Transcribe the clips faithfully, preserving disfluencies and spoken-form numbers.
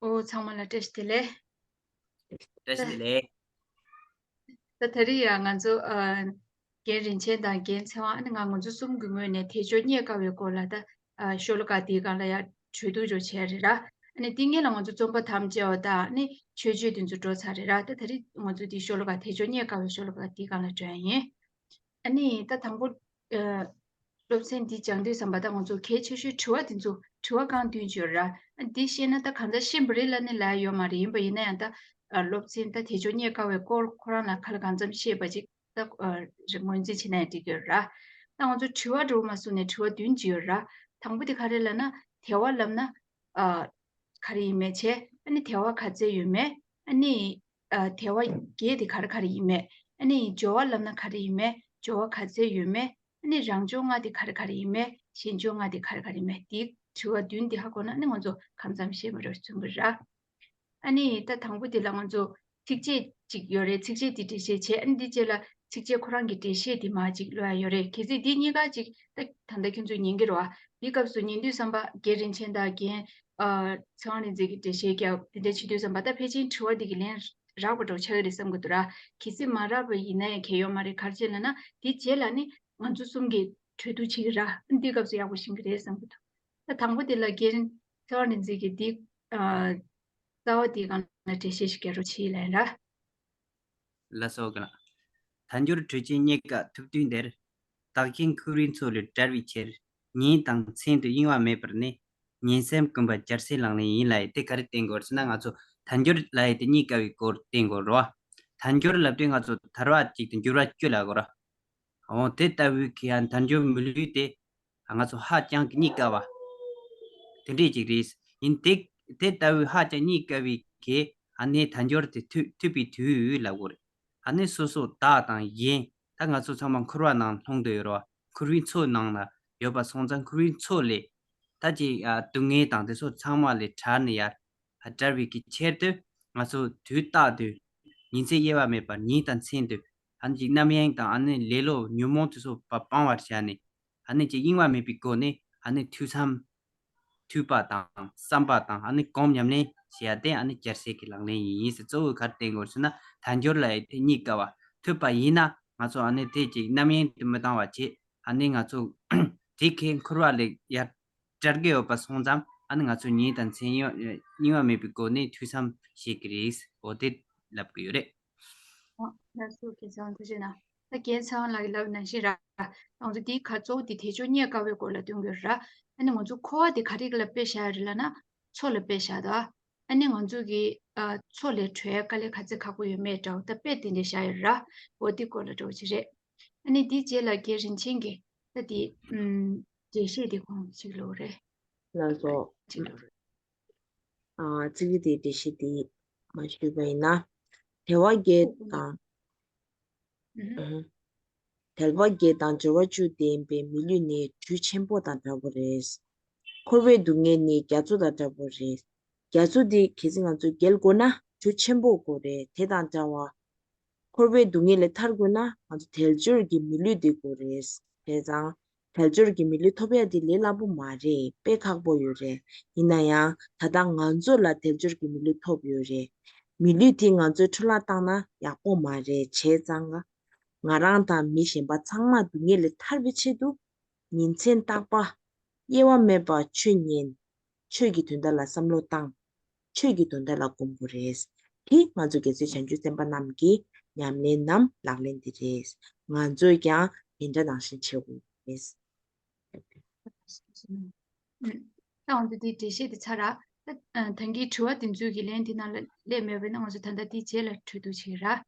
ཨོ། ཚང་མ་ལ་བཀྲ་ཤིས་བདེ་ལེགས། བཀྲ་ཤིས་བདེ་ལེགས། ད་ད་རེས་ཡང་ང་ཚོ་ཨ། རྒན་རིན་ཆེན་དང་རྒན་ཚེ་དབང་། ཨ་ནི་ང་ང་ཚོ་གསུམ་གྱི་ངོས་ནས་དལ་འབྱོར་རྙེད་དཀའ་བའི་སྐོར་ལ་ད་ཨ། ཤོ་ལོ་ཀ་དེའི་སྒང་ལ་ཡང་གྲོས་བསྡུར་ཅིག་བྱས་རེད་ར། ཨ་ནི་དེ་སྔོན་ལ་ང་ཚོ་རྩོམ་པ་དམ་བཅའ་བ་དང་ཨ་ནི་མཆོད་བརྗོད་དེ་ཚོ་འགྲོ་ཚར་རེད་ར། ད་ད་རེས་ང་ཚོ་དེའི་ཤོ་ལོ་ཀ་དལ་འབྱོར་རྙེད་དཀའ་བའི་ཤོ་ལོ་ཀ་དེའི་སྒང་ལ་འགྲོ་ཡ་ཡིན། ཨ་ནི་ད་དང་པོ་ཨ། སློབ་ཚན་འདི་སྦྱང་དུས་ཙམ་པ་ད་ང་ཚོ་གལ་ཆེ་ཤོས་དྲི་བ་འདི་ཚོ་དྲི་བ་རྐང་བདུན་ཅིག་ཡོད་ར། ཨ་འདི་ཤེས་ན་ད་གང་ཟག་ཤེས་པ་རེད་ལབ་ནས་ལབ་ཡ་ཡོད་མ་རེད། ཡིན་པ་ཡིན་ན་ཡང་ད་ཨ། སློབ་ཚན་ད་དལ་འབྱོར་རྙེད་དཀའ་བའི་སྐོར་ཁོ་རང་ལ་ག་ལ་གང་འཚམ་ཤེས་པ་ཅིག་ད་ཨ། ངོས་འཛིན་བྱེད་ན་ཡང་འགྲིག་གི་ཡོད་ར། ད་ང་ཚོ་དྲི་བ་འདྲ་བོ་མ་བཟུང་ནས་དྲི་བ་བདུན་ཅིག་ཡོད་ར། དང་པོ་དེ་ག་རེ་ལབ་ན་དལ་བ་ལབ་ན་ཨ། ག་རེ་ཡིན་མེད་བྱས། ཨ་ནི་དལ་བ་ག་ཚད་ཡོད་མེད། ཨ་ནི་ཨ། དལ་བ་བརྒྱད་དེ་ག་རེ་ག་རེ་ཡིན་མེད། ཨ་ནི་སྦྱོར་བ་ལབ་ན་ག་རེ་ཡིན་མེད། སྦྱོར་བ་ག་ཚད་ཡོད་མེད། ཨ་ནི་རང་སྦྱོར་ལྔ་དེ་ག་རེ་ག་རེ་ཡིན་མེད། གཞན་སྦྱོར་ལྔ་དེ་ག་རེ་ག་རེ་ཡིན་མེད། དེའི་དྲི་བ་བདུན་དེ་ཧ་གོ་ན་ཨ་ནི་ང་ཚོ་གང་འཚམ་ཤེས་པ་རེད་གསུང་གི་ར། ཨ་ནི་ད་དང་པོ་དེ་ལ་ང་ཚོ་ཚིགས་བཅད་ཅིག་ཡོད་རེད། ཚིགས་བཅད་དེ་འགྲེལ་བཤད་བྱས། ཨ་ནི་དེ་རྗེས་ལ་ཚིགས་བཅད་ཁོ་རང་གི་འགྲེལ་བཤད་དེ་མར་ཅིག་ཀློག་ཡ་ཡོད་རེད། གལ་སྲིད་འདི་གཉིས་ཀ་ཅིག་ད་ད་ལྟ་ཁྱོད་ཚོས་ཉན་གྱི་རེད་བ། དེའི་སྐབས་སུ་ཉན་དུས་ཙམ་པ་རྒན་རིན་ཆེན་དང་རྒན་ཨ། ཚེ་དབང་རིག་འཛིན་གྱིས་འགྲེལ་བཤད་རྒྱབ་དེ་འདྲ་བྱེད་དུས་ཙམ་པ་ད་ཕལ་ཆེར་དྲི་བ་འདི་གི་ལན་རག་པ་འདྲ་བོ་ཆགས་ཀྱི་རེད་བསམ་གྱི་འདུག་ར། གལ་སྲིད་མ་རག་པ་ཡིན་ན་ཡང་གལ་ཡོད་མ་རེད། ག་རེ་བྱས་ལབ་ན་དེ་རྗེས་ལ་ནི་ང་ཚོ་གསུམ་གྱིས་གྲོས་བསྡུར་བྱེད་ཀྱི་ར། འདིའི་སྐབས་སུ་ཡག་པོ་ཤེས་ཀྱི་རེད་བསམ་གྱི་འདུག་ད་དང་པོ་དེ་ལ་རྒན་ཚེ་དབང་རིག་འཛིན་གྱིས་འདི་ཨ། རྩ་བ་དེའི་སྒང་ལ་འགྲེལ་བཤད་ཞིག་རྒྱག་རོགས་བྱེད་ལབ་ཡིན་ར། ལགས་སོ། དལ་འབྱོར་གྲོལ་ཆེན་རྙེད་དཀའ་ཐུབ་དུས་འདིར། བདག་གཞན་འཁོར་བའི་མཚོ་ལས་བསྒྲལ་བའི་ཕྱིར། ཉིན་དང་མཚན་དུ་གཡེང་བ་མེད་པར་གནས། ཉིན་སེམས་ཀུན་པ་སྦྱར་སའི་ལག་ལེན་ཡིན་ལབ་ཡས་དེ་ག་རེ་བསྟན་དགོས་ཟེར་ན། ང་ཚོ་དལ་འབྱོར་ལབ་ཡས་དེ་རྙེད་དཀའ་བའི་སྐོར་བསྟན་དགོས་རེད་བ། དལ་འབྱོར་ལབ་དུས་ང་ཚོ་ཐར་བ་གཅིག་དང་འགྱུར་བ་བཅུ་ལབ་དགོས་རེད། འོ་དེ་ལྟ་བུའི་གི་ཡང་དལ་འབྱོར་མི་ལུས་དེ་ང་ཚོ་ཧ་ཅང་གི་རྙེད་དཀའ་བ་དེ་འདྲས་ཅིག་རེད། ཡིན་དེ་དེ་ལྟ་བུའི་ཧ་ཅང་རྙེད་དཀའ་བའི་གི་ཨ་ནི་དལ་འབྱོར་དེ་ཐུབ་ཐུབ་པའི་དུས་ལབ་དགོས་རེད། ཨ་ནི་སོ་སོ་བདག་དང་གཞན་ད་ང་ཚོ་ཚང་མ་འཁོར་བ་ནང་ལྷུང་བསྡད་ཡོད་རེད་བ། འཁོར་བའི་མཚོ་ནང་ལ་ཡོད་པ་སོང་ཙང་འཁོར་བའི་མཚོ་ལས་ད་ཅིག་ཨ། སྡུག་བསྔལ་དང་དེ་ཚོ་ཚང་མ་ལས་བྲལ་ནས་ཡར་བསྒྲལ་བའི་གི་ཆེད་དུ་ང་ཚོ་དུས་རྟག་ཏུ་ཉིན་མཚན་དབྱེ་བ་མེད་པར་ཉིན་དང་མཚན་དུ་ཨ་ནི་ཅིག་རྣམ་གཡེང་དང་ཨ་ནི་ལེ་ལོ་ཉོན་མོངས་དེ་ཚོ་སྤ་སྤང་བར་བྱས་ནས་ཨ་ནི་ཅིག་གཡེང་བ་མེད་པའི་སྒོ་ནས་ཨ་ནི་ཐོས་བསམ་ཐོས་པ་དང་བསམ་པ་དང་ཨ་ནི་སྒོམ་ཉམས་ལེན་བྱེད་ཡ་དེ་ཨ་ནི་སྦྱར་སའི་གི་ལག་ལེན་ཡིན་ཟེར། གཙོ་བོ་ག་རེ་བསྟན་དགོས་ཟེར་ན་དལ་འབྱོར་ལབ་ཡས་དེ་རྙེད་དཀའ་བ། ཐུབ་པ་ཡིན་ན་ང་ཚོ་ཨ་ནི་དེ་ཅིག་རྣམ་གཡེང་དུ་མི་བཏང་བ་བྱེད། ཨ་ནི་ང་ཚོ་དེ་གའི་འཁོར་བ་ལས་ཡར་བསྒྲལ་གྱི་ཡོད་པ་སོང་ཙང་ཨ་ནི་ང་ཚོ་ཉིན་དང་མཚན་གཡེང་གཡེང་བ་མེད་པའི་སྒོ་ནས་ཐོས་བསམ་བྱེད་ཀྱི་རེད། འོ་དེ་ལབ་ཀྱི་ཡོད་རེད། ཨོ། ལགས་སོ། རྒན་ཚེ་དབང་ཐུགས་རྗེ་གནང་། ད་རྒན་ཚེ་དབང་ལགས་ཀྱིས་ལབ་ནང་བཞིན་ར། ང་ཚོ་འདིའི་ཁ་གཙོ་བོ་འདི་དལ་འབྱོར་རྙེད་དཀའ་བའི་སྐོར་ལ་སྟོན་གྱི་ཡོད་ར། ཨ་ནི་ང་ཚོ་འཁོར་བ་འདི་ག་རེ་ལ་དཔེ་བཞག་ཡོད་རེད་ལབ་ན་མཚོ་ལ་དཔེ་བཞག་འདུག་ཨ་ནི་ང་ཚོ་གི་ཨ། མཚོ་ལས་གྲོལ་ཡ་དཀའ་ལས་ག་ཚོད་ཁག་པོ་ཡོད་མེད་འདྲ་བོ་ད་དཔེ་དེ་འདྲ་བཞག་ཡོད་ར། འོ་དེ་སྐོར་ལ་འདྲ་བོ་ཅིག་རེད། ཨ་ནི་དེའི་རྗེས་ལ་རྒན་རིན་ཆེན་གྱིས་ད་དེ་ཨུམ། འགྲེལ་བཤད་དེ་ཁོང་ཅིག་ཀློག་རེད། ལགས་སོ། ཅིག་ཀློག་རེད། ཨ། ཚིག་གི་དེའི་འགྲེལ་བཤད་དེ་མར་ཞུས་པ་ཡིན་ན། དལ་བ་བརྒྱད་དང་། ཨུ་ཧུ། དལ་བ་བརྒྱད་དང་འབྱོར་བ་བཅུ་ལྡན་པའི་མི་ལུས་ནི་གྲུ་ཆེན་པོ་དང་འདྲ་པོ་རེད། འཁོར་བའི་སྡུག་བསྔལ་ནི་རྒྱ་མཚོ་དང་འདྲ་པོ་རེད། རྒྱ་མཚོ་འདི་གལ་སྲིད་ང་ཚོས་བརྒལ་དགོས་ན་གྲུ་ཆེན་པོ་དགོས་རེད། དེ་དང་འདྲ་བ། འཁོར་བའི་སྡུག་བསྔལ་ལས་ཐར་དགོས་ན་ང་ཚོ་དལ་འབྱོར་གྱི་མི་ལུས་འདི་དགོས་རེད། བྱས་ཙང་དལ་འབྱོར་གྱི་མི་ལུས་ཐོབ་ཡ་འདི་ལས་སླ་པོ་མ་རེད། དཔེ་ཁག་པོ་ཡོད་རེད། ཡིན་ན་ཡང་ད་ལྟ་ང་ཚོ་ལ་དལ་འབྱོར་གྱི་མི་ལུས་ཐོབ་ཡོད་རེད། མི་ལུས་དེ་ང་ཚོས་འཕྲོ་བརླག་བཏང་ན་ཡག་པོ་མ་རེད། བྱས་ཙང་ང་རང་དང་མི་གཞན་པ་ཚང་མ་སྡུག་བསྔལ་ལས་ཐར་བའི་ཆེད་དུ་ཉིན་མཚན་རྟག་པ་དབྱེ་བ་མེད་པར་ཆོས་ཉན། ཆོས་ཀྱི་དོན་དག་ལ་བསམ་བློ་བཏང་། ཆོས་ཀྱི་དོན་དག་ལ་སྒོམ་དགོས་རེད། དེ་ང་ཚོ་རྒྱལ་སྲས་བྱང་ཆུབ་སེམས་དཔའ་རྣམས་ཀྱི་ཉམས་ལེན་ནམ་ལག་ལེན་དེ་རེད། ང་ཚོས་ཀྱང་དེ་འདྲ་ནང་བཞིན་བྱེད་དགོས་རེད། ད་ང་ཚོ་འདིའི་འགྲེལ་བཤད་དེ་ཚར་ར། ད་ད་གིན་དྲི་བ་དེ་ཚོའི་གི་ལན་དེ་ནང་ལ་སླེབས་མེད་པས་ན་ང་ཚོ་ད་ལྟ་དེའི་རྗེས་ལ་གྲོས་བསྡུར་བྱེད་ར།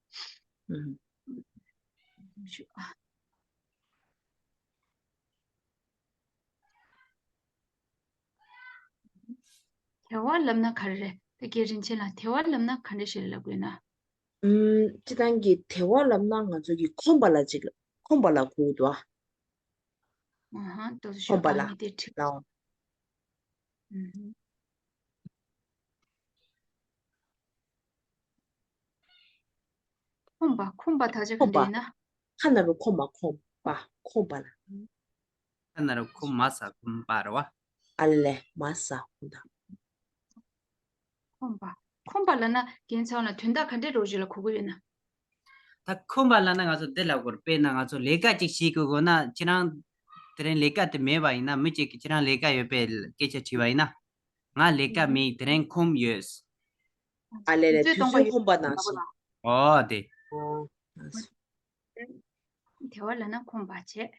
དལ་བ་ལབ་ན་ག་རེ་རེད། ད་རྒན་རིན་ཆེན་ལགས་དལ་བ་ལབ་ན་ག་འདྲ་ཞིག་ལ་ལབ་དགོས་ན། ཨུམ། སྤྱིར་བཏང་གི་དལ་བ་ལབ་ན་ང་ཚོ་གི་ཁོམ་པ་ལ་ཅིག་ཁོམ་པ་ལ་གོ་གི་འདུག་ཨ། ཨ་ཧ། ཏོག་ཙམ་ཤོད་ཁོམ་པ་ལ་ངས་དེ་འགྲིག་ལའོ། ཨུམ། ཁོམ་པ། ཁོམ་པ་དག་ཆ་ག་འདྲ་ཡིན་ན། ཁ་ན་རོ་ཁོམ་པ། ཁོམ་པ། ཁོམ་པ་ལ། ཁ་ན་རོ་ཁོམ་མ་ས་ཁོམ་པ་རེད་བ། ཨ་ལེ། མ་ས་ཁོམ་ད། ཁོམ་པ། ཁོམ་པ་ལབ་ན་རྒན་ཚང་ལ་དོན་དག་ག་འདྲའི་རོགས་ཞིག་ལ་གོ་གི་ཡོད་ན། ད་ཁོམ་པ་ལབ་ན་ང་ཚོ་འདི་ལབ་དགོས་རེད། དཔེར་ན་ང་ཚོ་ལས་ཀ་ཅིག་བྱེད་དགོས་དགོས་ན་ཁྱེད་རང་དེ་རིང་ལས་ཀ་དེ་མེད་པ་ཡིན་ན། མི་གཅིག་གིས་ཁྱེད་རང་ལས་ཀ་ཡོད་པའི་སྐད་ཆ་དྲིས་པ་ཡིན་ན། ང་ལས་ཀ་མེད། དེ་རིང་ཁོམ་ཡོད། ཨ་ལས་ལས། དུས་ཚོད་སྟོང་པ་ཁོམ་པ་ནང་བཞིན། ཨོ་དེ། ཨོ། དེ་བ་ལབ་ན་ཁོམ་པ་བྱས།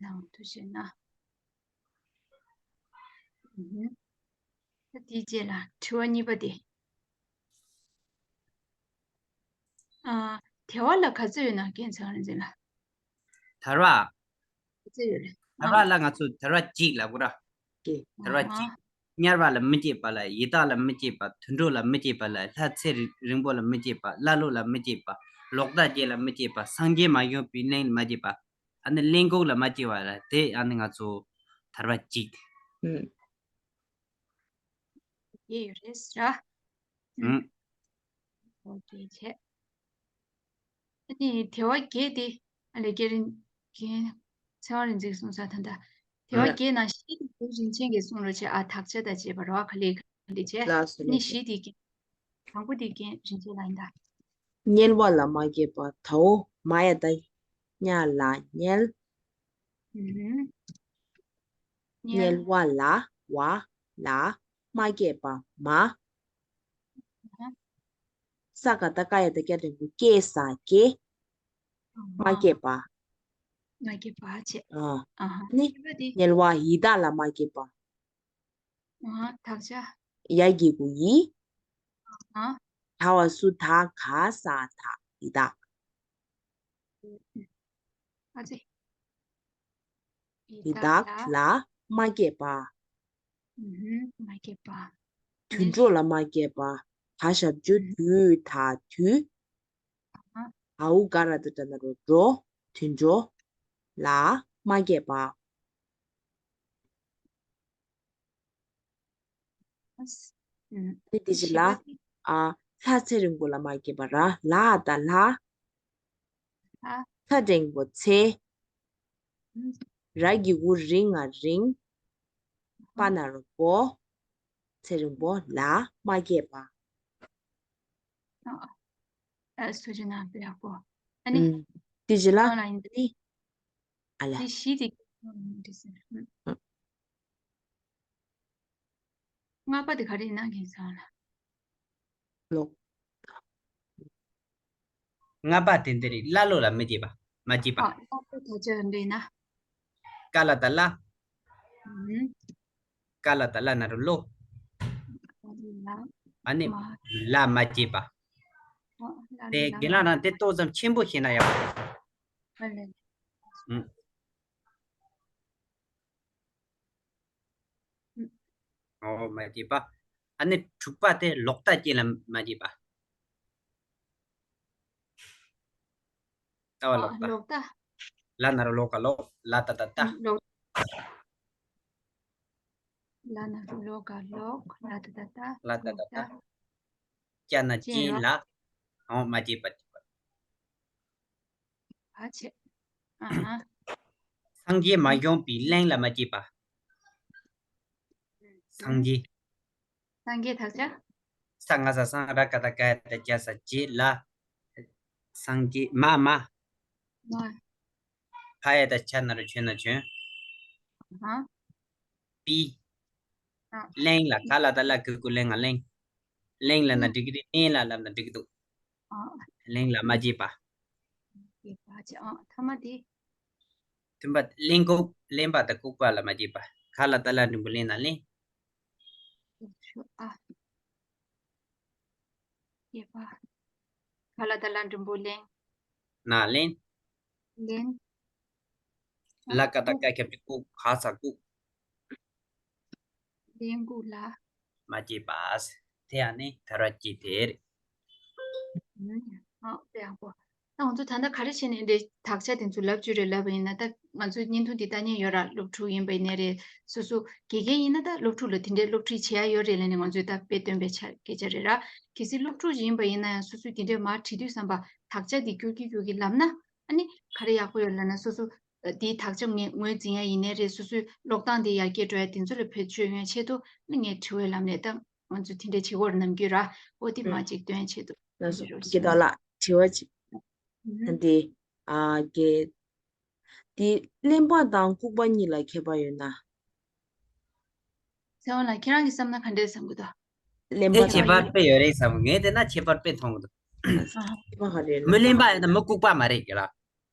ནང་དུ་བྱས་ན། ཨུ་ཧུམ། ད་དེའི་རྗེས་ལ་དྲི་བ་གཉིས་པ་དེ། ཨ། དལ་བ་ལ་ག་ཚོད་ཡོད་ན་རྒན་ཚང་རིག་འཛིན་ལགས། དལ་བ། ག་ཚོད་ཡོད་རེད། དལ་བ་ཨ། ལ་ང་ཚོ་དལ་བ་གཅིག་ལབ་དགོས་ར། ཀྱེ། དལ་བ་ཨ། གཅིག་དམྱལ་བ་ལ་མི་སྐྱིད་པ་ལ། ཡི་དྭགས་ལ་མི་སྐྱིད་པ། དུད་འགྲོ་ལ་མི་སྐྱིད་པ་ལ། ལྷ་ཚེ་རིང་པོ་ལ་མི་སྐྱིད་པ། ཀླ་ཀློ་ལ་མི་སྐྱིད་པ། ལོག་ལྟ་ཅན་ལ་མི་སྐྱིད་པ། སངས་རྒྱས་མ་བྱོན་པའི་གླིང་ལ་མ་སྐྱིད་པ། ཨ་ནི་གླེན་ལྐུགས་ལ་མ་སྐྱིད་པ་ལ། དེ་ཨ་ནི་ང་ཚོ་དལ་བ་གཅིག་ཨུམ། ཡོད་རེད་ཟེར། ཨུམ། ཨོ་ཀེ་བྱས། ཨ་ནི་དལ་བ་བརྒྱད་དེ། ཨ་ལས་རྒན་རིག་འཛིན། རྒན་ཚེ་དབང་རིག་འཛིན་གསུངས་ས་ད་ལྟ། དལ་བ་ཨུམ། བརྒྱད་ནང་བཞི་དེ་རིན་ཆེན་གྱིས་གསུངས་རོགས་བྱས། ཨ་དག་ཆ་དང་བཅས་པ་རོ། ཨ་ག་ལེ་ག་ལེ་བྱས། ལགས་སོ། ཨ་ནི་ལགས་སོ། བཞི་དེ་རྒན། དང་པོ་དེ་རྒན་རིན་ཆེན་ལགས་ཡིན་ད། དམྱལ་བ་ལ་མ་སྐྱིད་པ། དའོ་མ་ཡ་བཏགས་མྱ་ལ་དམྱལ། ཨུམ། དམྱལ་དམྱལ་བ་ལ་བ་ལ་མ་སྐྱིད་པ། མ། ཨ། ས་ག་བཏགས་སྐ་ཡ་བཏགས་སྐྱ་འགྲེང་བུ་སྐྱེ་ས་སྐྱེ། མ་སྐྱིད་པ། མ་སྐྱིད་པ་བྱས། ཨ། ཨ་ཧ། ནི་བཞི་པ་དེ། དམྱལ་བ་ཡི་དྭགས་ལ་མ་སྐྱིད་པ། ཨ། དག་ཆ། ཡ་གི་གུ་ཡི། ཨ། ད་བ་སུ་ད་ག་ས་ད། ཡི་དྭགས། ཨ་ཙི། ཡི་དྭགས་ལ་མ་སྐྱིད་པ། ཨུ་ཧུམ། མ་སྐྱིད་པ། དུད་འགྲོ་ལ་མ་སྐྱིད་པ། ག་ཞབས་ཀྱུ་དུ་ད་དུད། ཨ། འའོ་ག་ར་བཏགས་གྲ་ན་རོ་འགྲོ། དུད་འགྲོ་ལ་མ་སྐྱིད་པ། ཨུམ། དེ་དེ་བཞིན་ལ། བཞི་པ་དེ། ཨ། ལྷ་ཚེ་རིང་པོ་ལ་མ་སྐྱིད་པ། ར་ལ་བཏགས་ལྷ། ལྷ། ཚེ་རིང་པོ་ཚེ། ཨུམ། ར་གི་གུ་རི་ང་རིང་། པ་ན་རོ་པོ། ཚེ་རིང་པོ་ལ་མ་སྐྱིད་པ། ཨ། ཨ། སུ་ཇི་ན་པེ་ཡག་པོ། ཨ་ནི། ཨུམ། དེ་བཞིན་ལ། ཨོན་ལ་ཡིན། ཨ་ནི། ཨ་ལ། དེ་བཞི་དེ། ཨུམ། ལྔ་པ་དེ་ག་རེ་ཡིན་ན་རྒན་ཚང་ལ། ལོག་ལྔ་པ་དེ་འདི་རེད། ཀླ་ཀློ་ལ་མི་སྐྱིད་པ། མ་སྐྱིད་པ། ཨ། ཀླ་ཀློ་དག་ཆ་འདི་ཡིན་ན། ཀ་ལ་བཏགས་ཀླ། ཨུམ། ཀ་ལ་བཏགས་ཀླ་ན་རོ་ཀློ། ཀ་ལ། ཨ་ནི། མ། ལ་མ་སྐྱིད་པ། ཨ། ལ་དེ་ལ་རྒན་ལགས་རང་དེ་ཏོག་ཙམ་ཆེན་པོ་བཤད་ན་ཡག་པོ་རེད། ཨ་ལས། ཨུམ། ཨུམ། ཨོ་མ་སྐྱིད་པ། ཨ་ནི་དྲུག་པ་དེ་ལོག་ལྟ་ཅན་ལ་མ་སྐྱིད་པ། ལྟ་བ་ཨ། ལོག་ལྟ། ལོག་ལྟ། ལ་ན་རོ་ལོ་ག་ལོག་ལ་ཏ་བཏགས་ལྟ། ལོག་ལ་ན་རོ་ལོ་ག་ལོག་ལ་ཏ་བཏགས་ལྟ། ལ་ཏ་བཏགས་ལྟ། ལོག་ལྟ། ཅ་ན་ཅན་ཅན་ལ། ལ། ཨོ་མ་སྐྱིད་པ། བྱས། ཨ་ཧ། སངས་རྒྱས་མ་བྱོན་པའི་གླིང་ལ་མ་སྐྱིད་པ། སངས་རྒྱས། སངས་རྒྱས་དག་ཆ། ས་ང་ས་སངས། ར་ཀ་བཏགས་རྐ་ཡ་བཏགས་རྐྱ་ས་རྒྱས་ལ། སངས་རྒྱས་མ་མ། མ། ཕ་ཡ་བཏགས་ཕྱ་ན་རོ་ཕྱོ་ན་བྱོན། ཨ་ཧ། པའི། ཨ། གླིང་ལ། ག་ལ་བཏགས་གླ་གི་གུ་གླེ་ང་གླེང་། གླེང་ལབ་ན་འགྲིག་གི་རེད། གླེང་ལ་ལབ་ན་འགྲིག་གི་འདུག་ཨ། གླིང་ལ་མ་སྐྱིད་པ། སྐྱིད་པ་བྱས། ཨ། ཐ་མ་དེ། མཐུན་པ། གླེན་ལྐུགས། གླེན་པ་དང་ལྐུགས་པ་ལ་མ་སྐྱིད་པ། ག་ལ་བཏགས་གླ་འགྲེང་བུ་གླེང་ན་གླེང་། ཨ། སྐྱིད་པ། ག་ལ་བཏགས་གླ་འགྲེང་བུ་གླེང་། ན་གླེང་། གླེང་། ལ་ཀ་བཏགས་ལྐ་ཁྱབ་ཀྱི་ལྐུགས། ག་ས་ལྐུགས། གླེན་ལྐུགས་ལ། མ་སྐྱིད་པ། དེ་ཡང་ནི་དལ་བ་བརྒྱད་དེ་རེད། ཨ། དཔེ་ཡག་པོ། ད་ང་ཚོ་ད་ལྟ་ག་རེ་བྱས་ནས་འདི་དག་ཆ་དེ་ཚོ་ལབ་བཅུག་རེད་ལབ་པ་ཡིན་ན། ད་ང་ཚོ་བརྙན་ཐུང་འདི་ལྟ་མཁན་ཡོད་ར། སློབ་ཕྲུག་ཡིན་པ་ཡིན་ནའི་རེད། སོ་སོ་དགེ་རྒན་ཡིན་ན་ད་སློབ་ཕྲུག་ལ་དེ་འདྲའི་སློབ་ཁྲིད་བྱེད་ཡ་ཡོད་རེད་ལབ་ནས་ང་ཚོས་ད་དཔེ་སྟོན་པའི་ཆ་སྐད་ཆ་རེད་ར། གལ་སྲིད་སློབ་ཕྲུག་ཡིན་པ་ཡིན་ན་ཡང་སོ་སོས་དེ་འདྲའི་མར་བྲིས་དུས་ཙམ་པ་དག་ཆ་འདི་སྐྱོར་གྱིན་སྐྱོར་གྱིན་ལབ་ན། ཨ་ནི་ག་རེ་ཡག་པོ་ཡོད་ལབ་ན། སོ་སོ་འདིའི་དག་ཆ་ངས་ངོས་འཛིན་ཡ་ཡིན་ནའི་རེད། སོ་སོའི་ཀློག་སྟངས་འདི་ཡར་རྒྱས་འགྲོ་ཡ་དེ་ཚོ་ལ་བེད་སྤྱོད་ཡོང་ཡ་ཆེད་དུ་ནི་ངས་དྲི་བ་ལབ་ནས་ད། ང་ཚོ་དེ་འདྲའི་བྱེད་སྒོར་ནམ་རྒྱུན་ར་འོ་དེ་མ་ཅིག་སྟོན་ཆེད་དུ། ལགས་སོ། དགེ་ལྡོག་ལགས། དྲི་བ་ཅིག་ཨ་འདི། ཨ་དགེ། འདི་གླེན་པ་དང་ལྐུགས་པ་གཉིས་ལ་ཁྱད་པར་ཡོད་ན། ཚེ་དབང་ལགས། ཁྱེད་རང་གིས་བསམ་ན་ག་འདྲས་བསམ་གྱི་འདུག་དེ་ལེན་པ་ཁྱད་དང་པར་དཔེ་ཡོད་རེད་བསམ། ངས་བལྟས་ན་ཁྱད་པར་དཔེ་མཐོང་གི་འདུག་ཨ། ཁྱད་པར་ག་རེ་ཡོད་ན། མི་གླེན་པ་ཡིན་ན་མི་ལྐུགས་པ་མ་རེད་ཀྱི་ལ། ཨ་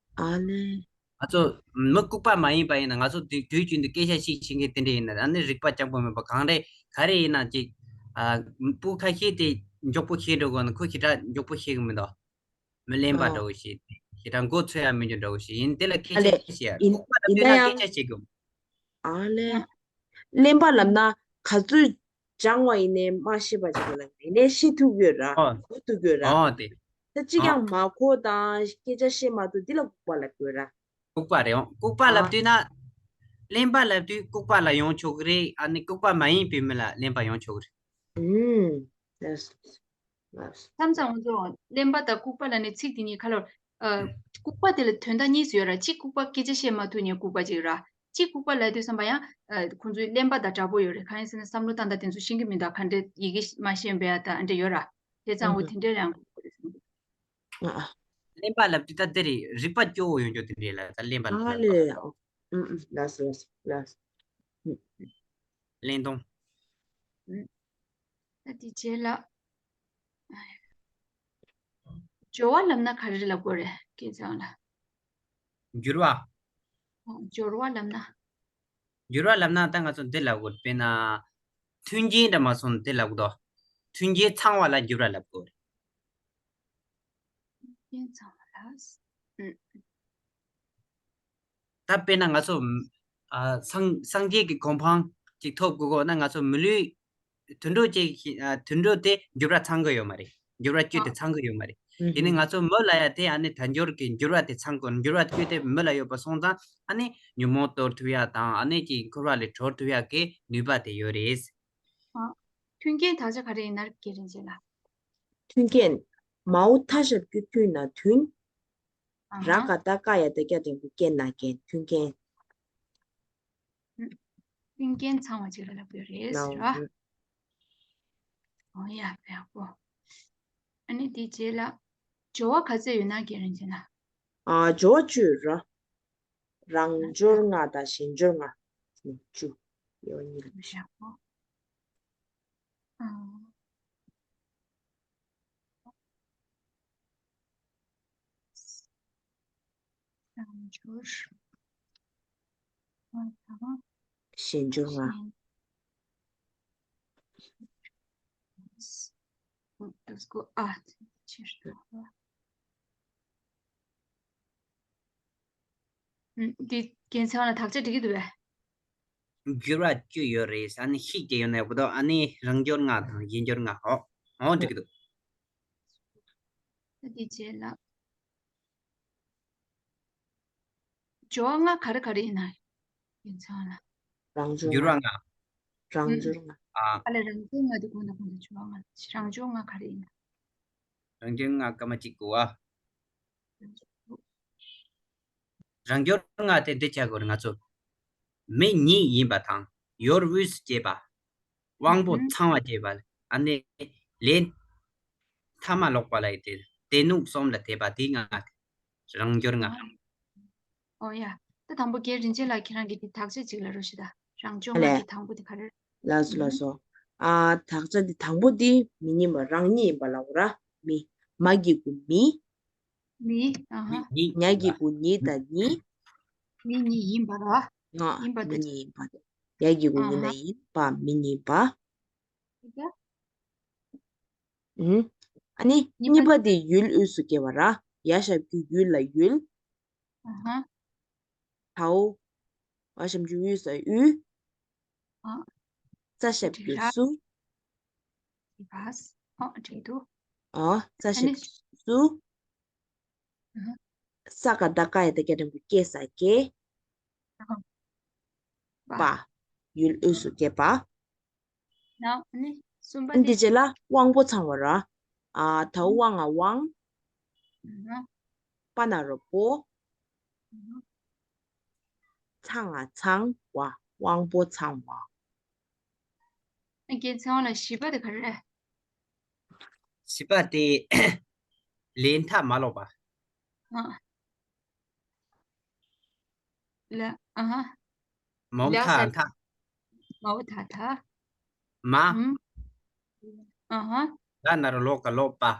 ལེ། ང་ཚོ་མི་ལྐུགས་པ་མ་ཡིན་པ་ཡིན་ན། ང་ཚོ་དུས་དུས་རྒྱུན་དུ་སྐད་ཆ་ཞིག་བཤད་མཁན་དེ་འདྲ་ཡིན་ན། ཨ་ནི་རིག་པ་སྐྱང་པོ་མེད་པ། གང་རེད་ག་རེ་ཡིན་ན་ཅིག་ཨ། སྤུ་ཁ་ཤས་དེ་མགྱོགས་པོ་བཤད་འགྲོ་དགོས་ན། ཁོ་ཞེ་དྲག་མགྱོགས་པོ་བཤད་གི་མི་འདུག་མི་གླེན་པ་འདྲ་བོ་ཞིག་ཞེ་དྲག་མགོ་ཚོས་ཡ་མི་འགྱུར་འདྲ་བོ་ཞིག་ཡིན། དེ་ལ་སྐད་ཆ་བཤད་ཡ། ཡིན་ལྐུགས་པ་ལབ་དུས་ན་སྐད་ཆ་བཤད་གི། ཨ་ལེ། གླེན་པ་ལབ་ན་ག་ཚོད་སྦྱང་བ་ཡིན་ནའི་མ་ཤེས་པ་ཅིག་ལ་ཡིན་ནའི་ཤེས་ཐུབ་ཡོད་ར། ཨོ། གོ་ཐུབ་ཡོད་ར། ཨོ་དེ། ད་ཅི་ཨོ། ཡང་མ་གོ་དང་སྐད་ཆ་བཤད་མ་ཐུབ་འདི་ལ་ལྐུགས་པ་ལབ་ཡོད་ར། ལྐུགས་པ་རེད། ཨོ། ལྐུགས་པ་ལབ་ཨ། དུས་ན། གླེན་པ་ལབ་དུས་ལྐུགས་པ་ལ་ཡོང་ཆོག་གི་རེད། ཨ་ནི་ལྐུགས་པ་མ་ཡིན་པའི་མི་ལ་གླེན་པ་ཡོང་ཆོག་གི་རེད། ཨུམ། ལགས་སོ། ལགས་སོ། མཚམས་མཚམས་ང་ཚོ་གླེན་པ་དང་ལྐུགས་པ་ལ་ནི་ཚིག་དེ་གཉིས་ཁ་ལོ། ཨ། ལྐུགས་པ་དེ་ལ་དོན་དག་གཉིས་སུ་ཡོད་ར། གཅིག་ལྐུགས་པ་སྐད་ཆ་བཤད་མ་ཐུབ་ནས་ལྐུགས་པ་ཅིག་ར། གཅིག་ལྐུགས་པ་ལབ་དུས་བསམ་པ་ཡང་། ཨ། ཁོང་ཚོའི་གླེན་པ་དང་འདྲ་པོ་ཡོད་རེད། གང་ཡིན་ཟེར་ན་བསམ་བློ་བཏང་སྟངས་དེ་ཚོ་ཤེས་ཀྱི་མི་འདུག་ག་འདྲ་ཡི་གེ་མ་ཤེས་པའི་ཨ་ད་ཨ་འདྲ་ཡོད་ར། དེ་ཙང་འོ་དེ་འདྲ་རང་ལྐུགས་པ་རེད་བསམ་གྱི་འདུག་ཨ། ཨ། གླེན་པ་ལབ་དུས་ད་དེ་རེད། རིག་པ་སྐྱོ་བོ་ཡོང་རྒྱུ་དེ་འདྲས་ལ་ད་གླེན་པ་ལབ་ཨ་ལེ། ཨ། ཨུམ་ཨུམ། ལགས་སོ་ལགས་སོ་ལགས་སོ། ཨུམ། གླེན་སྟོང་། ཨུམ། ད་དེ་རྗེས་ལ། སྦྱོར་བ་ལབ་ན་ག་རེ་ལབ་དགོས་རེད་སྐལ་བཟང་ལགས། སྦྱོར་བ། ཨོ། སྦྱོར་བ་ལབ་ན། སྦྱོར་བ་ལབ་ན་ད་ང་ཚོ་འདི་ལབ་དགོས་རེད། དཔེར་ན། མཐུན་རྐྱེན་འདྲ་མ་སོང་འདི་ལབ་དགོས་དོ། མཐུན་རྐྱེན་ཚང་བ་ལ་སྦྱོར་བ་ལབ་དགོས་རེད། མཐུན་རྐྱེན་ཚང་བ་ལ། ཨུམ། ད་དཔེར་ན་ང་ཚོ། ཨ། སངས་སངས་རྒྱས་ཀྱི་གོ་འཕང་ཅིག་ཐོབ་དགོས་དགོས་ན། ང་ཚོ་མི་ལུས་དུད་འགྲོ་ཅིག་ཤི། ཨ། དུད་འགྲོ་དེ་འགྱུར་བ་ཚང་གི་ཡོད་མ་རེད། འགྱུར་བ་བཅུ་དེ་ཨ། ཚང་གི་ཡོད་མ་རེད། ཨུ་དེ་ནི་ཧུ། ང་ཚོ་མི་ལ་ཡ་དེ་ཨ་ནི་དལ་འབྱོར་གྱི་འགྱུར་བ་དེ་ཚང་དགོས། འགྱུར་བ་བཅུ་དེ་མི་ལ་ཡོད་པ་སོང་ཙང་། ཨ་ནི་ཉོན་མོངས་གཏོར་ཐུབ་ཡ་དང་། ཨ་ནི་ཅིག་འཁོར་བ་ལས་གྲོལ་ཐུབ་ཡ་གི་ནུས་པ་དེ་ཡོད་རེད། ཨ། མཐུན་རྐྱེན་དག་ཆ་ག་རེ་ཡིན་ན་རེད་སྐལ་རིན་ཆེན་ལགས། མཐུན་རྐྱེན། མའོ་མཐའ་ཞབས་ཀྱུ་མཐུན་ན་མཐུན། ཨ་ཧ། ར་ག་བཏགས་རྐ་ཡ་བཏགས་རྐྱ་འགྲེང་བུ་རྐྱེན་ན་རྐྱེན། མཐུན་རྐྱེན། མཐུན་རྐྱེན་ཚང་བ་ཅིག་ལ་ལབ་ཡོད་རེད་ཟེར་བ། ལའོ། ཨོ་ཡ། ཡག་པོ། ཨ་ནི་དེའི་རྗེས་ལ། སྦྱོར་བ་ག་ཚོད་ཡོད་ན་སྐལ་རིན་ཆེན་ལགས། ཨ། སྦྱོར་བ་བཅུ་ཡོད་ར། རང་སྦྱོར་ལྔ་དང་གཞན་སྦྱོར་ལྔ། བཅུ། དབྱེ་བ་གཉིས་ལ་བཅུ། ཡག་པོ། ཨ། རང་སྦྱོར་ལྔ་དང་། གཞན་སྦྱོར་ལྔ། གཞན། ཨ། ཕྱིར་ལྟ་བ། ཨུམ། འདི་རྒན་ཚེ་དབང་ལགས། དག་ཆ་འགྲིག་གི་འདུག་པས། འགྱུར་བ་བཅུ་ཡོད་རེད། ཨ་ནི་ཤིག་ཅེས་ཡོད་ན་ཡག་པོ་འདུག་ཨ་ནི་རང་སྦྱོར་ལྔ་དང་གཞན་སྦྱོར་ལྔ། ཨོ། ཨོ། འགྲིག་གི་འདུག་ད་འདི་རྗེས་ལ། སྦྱོར་བ་ལྔ་ག་རེ་ག་རེ་ཡིན་ན། རྒན་ཚེ་དབང་ལགས། རང་སྦྱོར་འགྱུར་བ་ལྔ། ལྔ། རང་སྦྱོར་ལྔ། ཨ། ཨ་ལས། རང་སྦྱོར་ལྔ་དེ་གོང་དུ་གོང་དུ་སྦྱོར་བ་ལྔ། རང་སྦྱོར་ལྔ་ག་རེ་ཡིན་ན། རང་སྦྱོར་ལྔ་སྐར་མ་གཅིག་གོ་བ། རང་སྦྱོར་ལྔ་དེ་འདི་བྱ་དགོས་རེད། ང་ཚོ་མི་ཉིད་ཡིན་པ་དང་། ཡུལ་དབུས་སུ་སྐྱེས་པ། དབང་པོ་ཨུ་ཧུ། ཚང་བ་སྐྱེས་པ། ཨ་ནི་ལས་མཐའ་མ་ལོག་པ་ལ་ཡི་དེ་སྡེ་སྣོད་གསུམ་ལ་དད་པ། དེ་ལྔ་དེ་རང་སྦྱོར་ལྔ། ཨོ་ཡ། ད་དང་པོ་རྒན་རིན་ཆེན་ལགས། ཁྱེད་རང་གིས་དེ་དག་ཆ་གཅིག་ལབ་རོགས་ཞུ་ད། རང་སྦྱོར་ལྔ་ལས། གི་དང་པོ་དེ་ག་རེ་རེད། ལགས་སོ་ལགས་སོ། ཨ། དག་ཆ་དེ་དང་པོ་དེ་མི་ཉིད་མ་རང་ཉིད་ཡིན་པ་ལབ་དགོས་ར། མི། མ་གི་གུ་མི། མི། ཨ་ཧ། མི་ཉ་གི་གུ་ཉི་དང་ཉིད། མི་ཉིད་ཡིན་པ་ར། ང་། ཡིན་པ་དེ། མི་ཉིད་ཡིན་པ་དེ། ཡ་གི་གུ་ཨ་ཉི་ཧ། ན་ཡིན་པ། མི་ཉིད་ཡིན་པ། ཡིན་པ། ཨུམ། ཨ་ནི་གཉིས་པ་གཉིས་པ་དེ་ཡུལ་དབུས་སུ་སྐྱེ་བ་ར། ཡ་ཞབས་ཀྱུ་ཡུ་ལ་ཡུལ། ཨ་ཧ། དའོ། འ་ཞབས་ཀྱུ་འུ་ས་དབུས། ཨ། ཙ་ཞབས་ཀྱུ་ཙ། སུ། ཨ། ཙ་ཞབས་ཀྱུ་སུ། ཨ། ས་ག་བཏགས་སྐ་ཡ་བཏགས་སྐྱ་འགྲེང་བུ་སྐྱེ་ས་སྐྱེ། ཨ། པ། པ། ཡུལ་དབུས་སུ་སྐྱེས་པ། ན་ནི་གསུམ་པ་ནི། འདི་རྗེས་ལ་དབང་པོ་ཚང་བ་ར། ཨ། དའོ་དབང་ང་དབང་། ཨ། པ་ན་རོ་པོ། ཨ། ཚ་ང་ཚང་བ། དབང་པོ་ཚང་བ། རྒན་ཚེ་དབང་ལགས། བཞི་པ་དེ་ག་རེ་རེད། བཞི་པ་དེ་ལས་མཐའ་མ་ལོག་པ། ཨ། ལ། ཨ་ཧ། མའོ་ལ་མཐའ། ས། མཐའ། མའོ་མཐའ་མཐའ། མ། ཨུམ། ཨ་ཧ། ལ་ན་རོ་ལོ་ག་ལོག་པ། ཨ།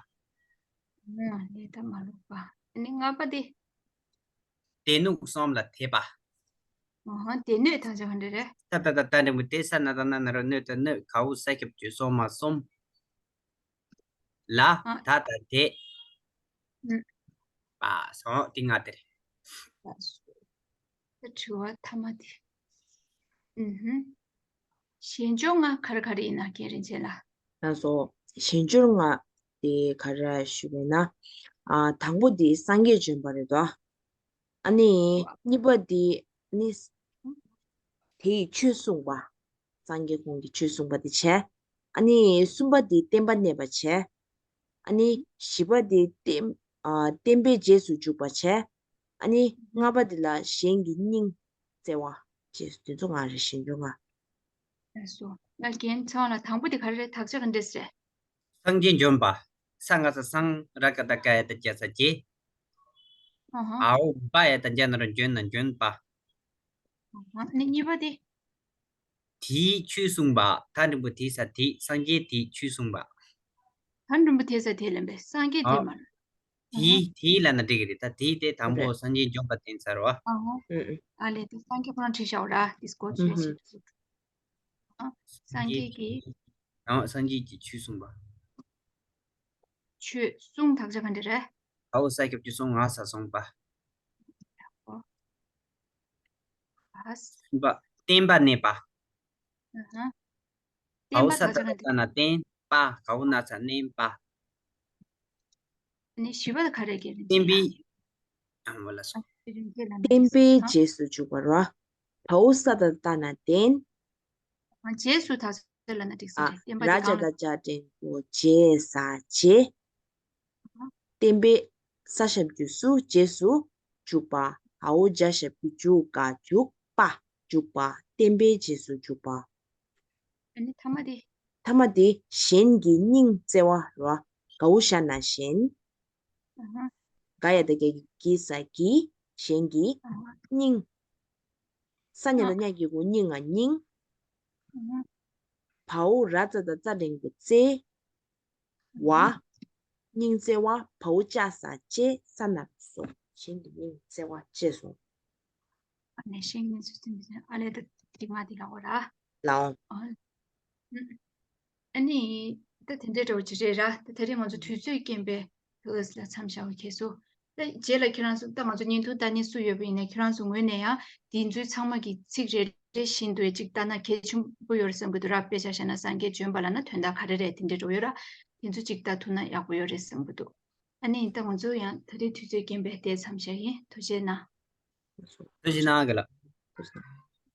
ལས་མཐའ་མ་ལོག་པ། ཨ་ནི་ལྔ་པ་དེ། སྡེ་སྣོད་གསུམ་ལ་འཐད་པ། ཨ་ཧ། སྡེ་སྣོད་དག་ཆ་ག་འདྲ་རེད། ད་ད་ད་ད་འདྲ་མོ་དེ། ས་ན་ད་ན་ན་རོ་སྣོད་ད་སྣོད། གའོ་ས་ཁྱབ་ཀྱུ་སོ་མ་སོམ། ལ། ཨ། ད་ད་དེ། ཨུ། པ་སོ་དེ་ལྔ་དེ་རེད། ད་དྲི་བ་ཐ་མ་དེ། ཨུ་ཧུ། གཞན་འབྱོར་ལྔ་ག་རེ་ག་རེ་ཡིན་ན། རྒན་རིན་ཆེན་ལགས། ལགས་སོ། གཞན་འབྱོར་ལྔ་དེ་ག་རེ་ཞུས་པས་ན། ཨ། དང་པོ་དེ་སངས་རྒྱས་བྱོན་པ་རེད་དོ། ཨ་ནི་གཉིས་པ་དེ་ནི་དེ་ཡི་ཆོས་གསུངས་པ། སངས་རྒྱས་ཁོང་གིས་ཆོས་གསུངས་པ་དེ་བྱས། ཨ་ནི་གསུམ་པ་དེ་བསྟན་པ་གནས་པ་བྱས། ཨ་ནི་བཞི་པ་དེ་བསྟན། ཨ། བསྟན་པའི་རྗེས་སུ་འཇུག་པ་བྱས། ཨ་ནི་ལྔ་པ་དེ་ལ་གཞན་གྱི་སྙིང་བརྩེ་བ་བཅས་སུ། དེ་ཚོ་ལྔ་རེད། གཞན་འབྱོར་ལྔ། ལགས་སོ། ང་རྒན་ཚེ་དབང་ལགས། དང་པོ་དེ་ག་རེ་རེད། དག་ཆ་ག་འདྲས་རེད། སངས་རྒྱས་འབྱོན་པ། ས་ང་ས་སངས། ར་ག་བཏགས་རྒ་ཡ་བཏགས་རྒྱ་ས་རྒྱས། ཨ་ཧ། འའོ་བ་ཡ་བཏགས་འཇ་ན་རོ་འཇོན་ན་འཇོན་པ། ཨ་ནི་གཉིས་པ་དེ། དེའི་ཆོས་གསུངས་པ། ད་འགྲེང་བུ་དེ་ས་དེ། སངས་རྒྱས་དེའི་ཆོས་གསུངས་པ། ད་འགྲེང་བུ་དེ་ས་དེ་ལབ་པས། སངས་རྒྱས་དེ། ཨ། མ་རེད། དེའི། དེའི་ལབ་ན་འགྲིག་གི་རེད། ད་དེའི་དེ་དང་པོ་རེད། སངས་རྒྱས་འབྱོན་པ་དེ་ཡིན་ས་རེད་པ། ཨ་ཧ། ཨུ་ཨུ། ཨ་ལས། དེ་སངས་རྒྱས་ཁོ་རང་བྲིས་བཞག་པ་རེད། དེ་སྐོར་ཨུ་ཧུ། བྱས་བྱས། ཨ། སངས་སངས་རྒྱས་རྒྱས་ཀྱི། ཀྱི། ཨ། སངས་རྒྱས་ཀྱི་ཆོས་གསུངས་པ། ཆོས་གསུང་དག་ཆ་ག་འདྲ་རེད། གའོ་ས་ཁྱབ་ཀྱུ་སོ་ང་ས་སོང་པ། ཨ། གསུམ་པ་བསྟན་པ་གནས་པ། ཨ་ཧ། བསྟན་པ་གའོ་ས་དག་ཆ་ད་ག་འདྲ། ད་ན་བསྟན་པ། གའོ་ན་ཚ་གནས་པ། ནི་བཞི་པ་ལ་ག་རེ་རེད། རྒན་རིན་ཆེན་ལགས། བསྟན་པའི། ཨ། འོ་ལགས་སོ། རིན་ཆེན་ལགས་ནི། བསྟན་པའི་རྗེས་སུ་འཇུག་པ་རེད་པ། བའོ་ས་ད་ད་ན་བསྟན། ཨ། རྗེས་སུ་དག་ཆ་ལབ་ན་འགྲིག་ས། ཨ། རེད། བསྟན་པ་ར་དེ་ཇ་གང་ལ། ད་ཇ་འགྲེང་བུ་རྗེས་ས་རྗེས། བསྟན་པའི། ས་ཞབས་ཀྱུ་སུ། རྗེས་སུ་འཇུག་པ། འའོ་ཇ་ཞབས་ཀྱུ་འཇུ་ག་འཇུག་པ། འཇུག་པ། བསྟན་པའི་རྗེས་སུ་འཇུག་པ། ཨ་ནི་ཐ་མ་དེ། ཐ་མ་དེ་གཞན་གྱི་སྙིང་བརྩེ་བ་རེད་པ། གའོ་ཞ་ན་གཞན། ཨ་ཧ། ག་ཡ་བཏགས་ག་གི་གི་ས་གི། གཞན་གྱི། ཨ་ཧ། སྙིང་། ས་ཉ་ད་ཉ་གི་གུ་སྙིང་ང་སྙིང་། ཨ་ཧ། བའོ་ར་ཙ་ད་རྩ་འགྲེང་བུ་རྩེ། བ། སྙིང་བརྩེ་བ། བའོ་ཅ་ས་ཅེ། ས་ན་རོ་སོ། གཞན་གྱི་སྙིང་བརྩེ་བ་བཅས་སོ། ཨ་ནི་གཞན་གྱི་སུ་སུ་མི་ཟེར། ཨ་ལས། ད་དེ་ང་དེ་ལ་འོ་ར། ལའོ། ཨ། ཨ་ནི་ད་དེ་འདྲའི་འདྲ་བོ་ཅིག་རེད་ར། ད་དེ་རིང་ང་ཚོ་དུས་ཚོད་རྐྱེན་པས་ཨོས་ལ་མཚམས་བཞག་པ་གལ་སྲིད། ད་རྗེས་ལ་ཁྱེད་རང་ཚོ། ད་ང་ཚོ་བརྙན་ཐུང་ལྟ་མཁན་སུ་ཡོད་པ་ཡིན་ནའི་ཁྱེད་རང་ཚོ་ངོས་ནས་ཡང་འདི་ཚོའི་ཚང་མ་གི་ཚིག་རེ་རེ་བཞིན་དུ་ཅིག་ལྟ་ན་གལ་ཆེན་པོ་ཡོད་རེད་བསམ་གྱི་འདུག་ར། དཔེ་ཆ་བཞག་ན་སངས་རྒྱས་བྱོན་པ་ལབ་ན་དོན་དག་ག་རེ་རེད། དེ་འདྲ་འགྲོ་ཡོད་ར། དེ་ཚོ་ཅིག་ལྟ་ཐུབ་ན་ཡག་པོ་ཡོད་རེད་བསམ་གྱི་འདུག་ཨ་ནི་ད་ང་ཚོ་ཡང་ད་རེས་དུས་ཚོད་རྐྱེན་པས་དེ་མཚམས་བཞག་ཡིན། ཐུགས་རྗེ་གནང་། ཐུགས་རྗེ་གནང་གི་ལགས།